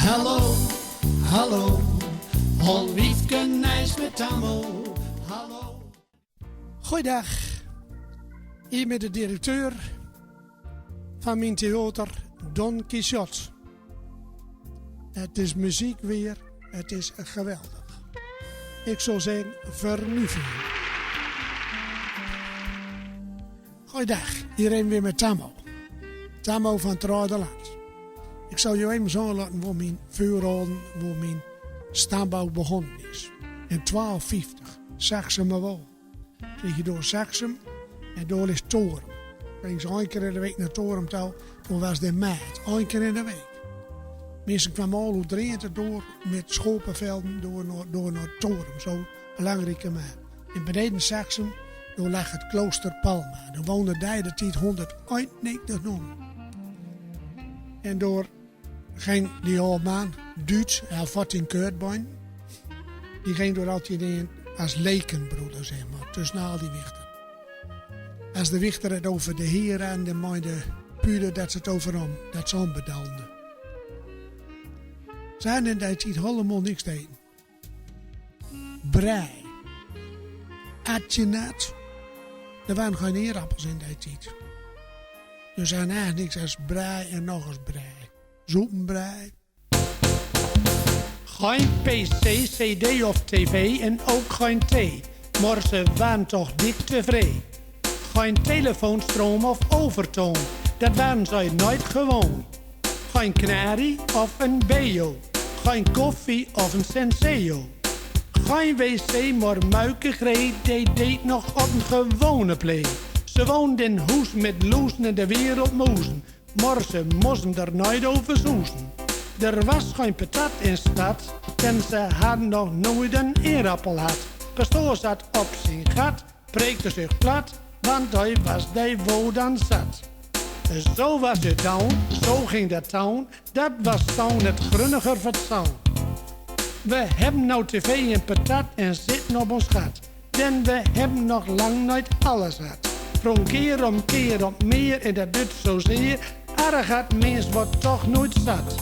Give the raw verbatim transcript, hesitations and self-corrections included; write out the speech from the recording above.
Hallo, hallo, Holwiefke Nijs met Tammo. Hallo. Goeiedag. Hier met de directeur van mijn theater Don Quixote. Het is muziek weer, het is geweldig. Ik zou zeggen, vernuven. Goeiedag, hier even weer met Tammo. Tammo van Tradeland. Ik zal je even zo laten waar mijn vuurholen, waar mijn stambouw begonnen is. In twaalf vieftig, Saxum wel. Kreeg je door Saxum en door is Torum. Ging ze een keer in de week naar Torum toe, toen was de maat. Een keer in de week. Mensen kwamen al uit Drenthe door met schopenvelden door naar, door naar Torum. Zo belangrijke maat. In beneden Saxum, daar lag het klooster Palma. Daar woonden daar de tijd honderdeenennegentig nonnen. En door ging die oud man, Duits, hij had fourteen keurtbein. Die ging door altijd in als lekenbroeder, zeg maar, tussen al die wichter. Als de wichter het over de heer en de meende puder, dat ze het over hem, dat ze hem bedoelden. Ze hadden in die tijd helemaal niks te eten. Brei. Atje nat. Er waren geen eerappels in die tijd. Dus aan eigenlijk niks als brei en nog eens brei. Zoepenbrei. Geen P C, C D of T V en ook geen thee. Maar ze waren toch dik tevreden. Geen telefoonstroom of overtoon, dat waren zij nooit gewoon. Geen knarie of een beo, geen koffie of een senseo. Geen W C, maar muikegreet, die deed nog op een gewone plek. Ze woonden in hoes met loezen en de wereld moezen, maar ze moesten er nooit over zoezen. Er was geen patat in stad, en ze hadden nog nooit een eerappel gehad. Pastoor zat op zijn gat, preekte zich plat, want hij was de woord aan zat. Zo was het dan, zo ging dat dan, dat was dan het grunniger fatsoen. We hebben nou tv en patat en zitten op ons gat, denn we hebben nog lang nooit alles gehad. Van keer om keer op meer en dat duurt zozeer, erg het mens wordt toch nooit zat.